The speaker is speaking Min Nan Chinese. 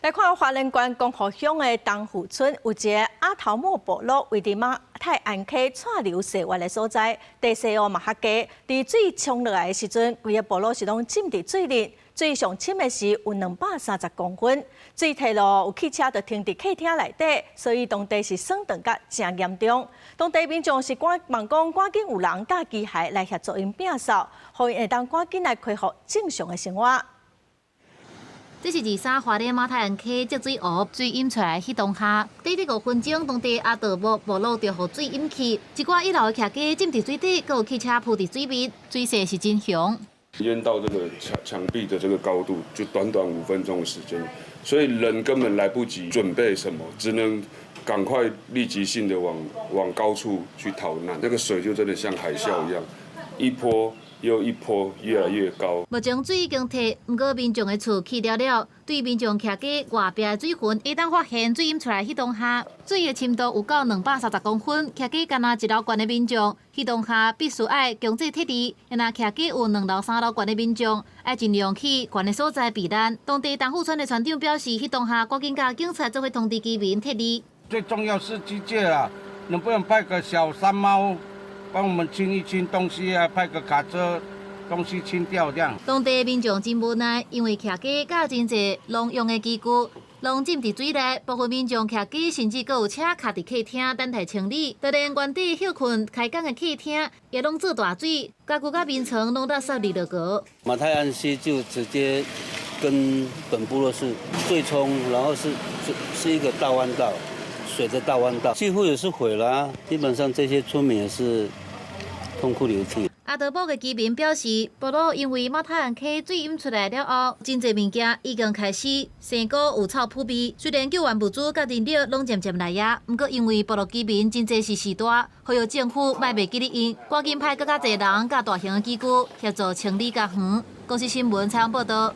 來看花蓮縣光復鄉的東富村，有一个阿頭目部落，位佇馬太鞍溪掣流踅彎的所在，地勢哦嘛較低。佇水沖落來的時陣，規个部落是攏浸佇水裡，水上深的時有230公分。水退落有汽車就停佇客廳內底，所以當地是損斷甲誠嚴重。當地民眾是趕望講，趕緊有人佮機械來協助𪜶摒掃，予𪜶會當趕緊來恢復正常的生活。這是23花蓮馬太鞍溪積水湖水淹出來彼當下，短短5分鐘，當地阿道木部落就予水淹去，一寡一樓的徛家浸佇水底，閣有汽車浮佇水面，水勢是真雄。淹到這個牆壁的這個高度，就短短五分鐘的時間，所以人根本來不及準備什麼，只能趕快立即性的往高處去逃難。那個水就真的像海嘯一樣，一波又一波，越來越高。目前水已經退，毋過民眾的厝起了了，對民眾徛家外壁的水痕，一旦發現水淹出來彼當下，水的深度有夠230公分，徛家干焦一樓懸的民眾，彼當下必須愛強制撤離。若徛家有兩樓、三樓懸的民眾，愛盡量去懸的所在避難。當地東富村的村長表示，彼當下趕緊共警察做伙通知居民撤離。最重要是機械啦，能不能派個小山貓幫我們清一清東西啊？派個卡車，東西清掉這樣。當地民眾真無奈，因為徛家佮真濟農用的機具攏浸佇水內，部分民眾徛家甚至閣有車卡佇客廳等待清理。就連原底歇睏開工的客廳也攏做大水，家具佮眠床攏垃圾佇落閣。馬太鞍溪就直接跟本部落是對沖，然後是一個大彎道，水的大彎道，幾乎也是毀了，基本上這些村民也是痛哭流涕。阿德堡的居民表示，部落因為馬太鞍溪水淹出來了後，真濟物件已經開始生菇有臭撲味。雖然救援物資佮人力攏漸漸來啊，毋過因為部落居民真濟是序大，呼籲政府莫袂記得𪜶，趕緊派閣較濟人佮大型的機具協助清理家園。公視新聞採訪報導。